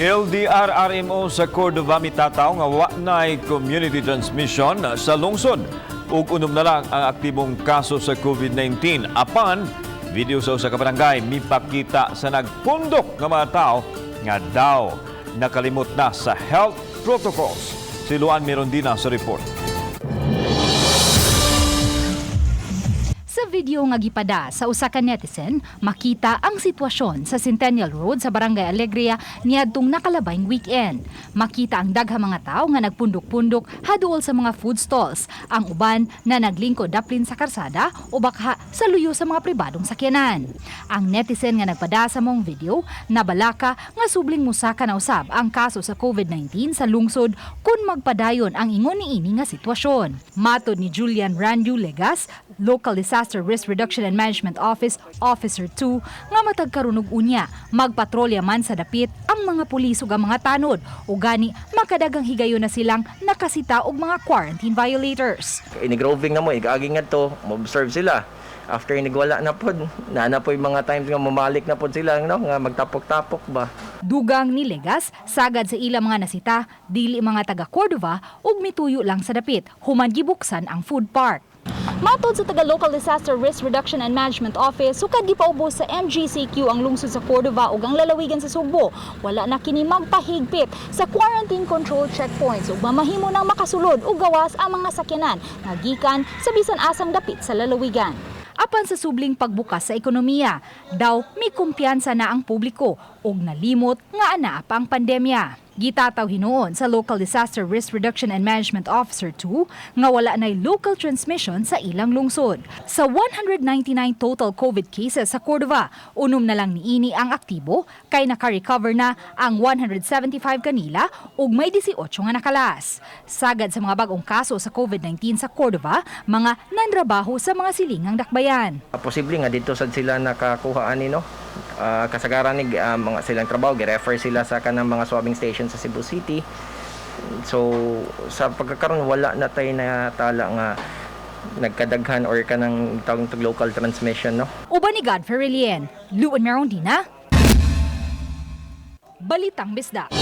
LDRRMO sa Cordova mitataw nga wa nay community transmission sa lungsod ug unom na lang ang aktibong kaso sa COVID-19. Apan, video sa usa ka barangay mipakita sa nagpundok nga mga tao nga daw nakalimot na sa health protocols. Si Luan Mirondina sa report. Sa video nga gipada sa usa ka netizen, makita ang sitwasyon sa Centennial Road sa Barangay Alegria niadtong nakalabayng weekend. Makita ang daghang mga tao nga nagpundok-pundok haduol sa mga food stalls. Ang uban na naglingkod daplin sa karsada o baka sa luyo sa mga pribadong sakyanan. Ang netizen nga nagpada sa mong video, nabalaka nga subling musaka na usab ang kaso sa COVID-19 sa lungsod kung magpadayon ang ingon niini nga sitwasyon. Matod ni Julian Randu Legas, Local Disaster Risk Reduction and Management Office Officer 2, nga matag karon ug unya, magpatrolya man sa dapit ang mga pulis ug ang mga tanod ug gani makadagang higayon na silang nakasita og mga quarantine violators. Inigroving na mo, igaagi nga to, mo-observe sila. After inigwala na pod, na po yung mga times nga mamalik na pod sila, no? Nga magtapok-tapok ba. Dugang ni Legas, sagad sa ilang mga nasita, dili mga taga Cordova ug mituyo lang sa dapit, human gibuksan ang food park. Matod sa taga Local Disaster Risk Reduction and Management Office, sukad gipaubos sa MGCQ ang lungsod sa Cordova ug ang lalawigan sa Sugbo. Wala na kini magpahigpit sa quarantine control checkpoints ug mamahimo nang makasulod ug gawas ang mga sakyanan nga gikan sa bisan asang dapit sa lalawigan. Apan sa subling pagbukas sa ekonomiya, daw may kumpiyansa na ang publiko ug nalimot nga anaa pa ang pandemya. Gitataw hinuon sa Local Disaster Risk Reduction and Management Officer 2 nga wala na'y local transmission sa ilang lungsod. Sa 199 total COVID cases sa Cordova, unom na lang niini ang aktibo kay naka-recover na ang 175 kanila ug may 18 nga nakalas. Sagad sa mga bagong kaso sa COVID-19 sa Cordova, mga nanrabaho sa mga silingang dakbayan. Posible nga dito sad sila nakakuha ani, no. Kasagaran ni mga silang trabaho gi-refer sila sa kanang mga swabbing station sa Cebu City. So sa pagkakaroon wala na tay natala nga nagkadaghan or kanang tawag to local transmission, no. Uban ni Godfrey Relien, Luan Merondina, Balitang Bisdak.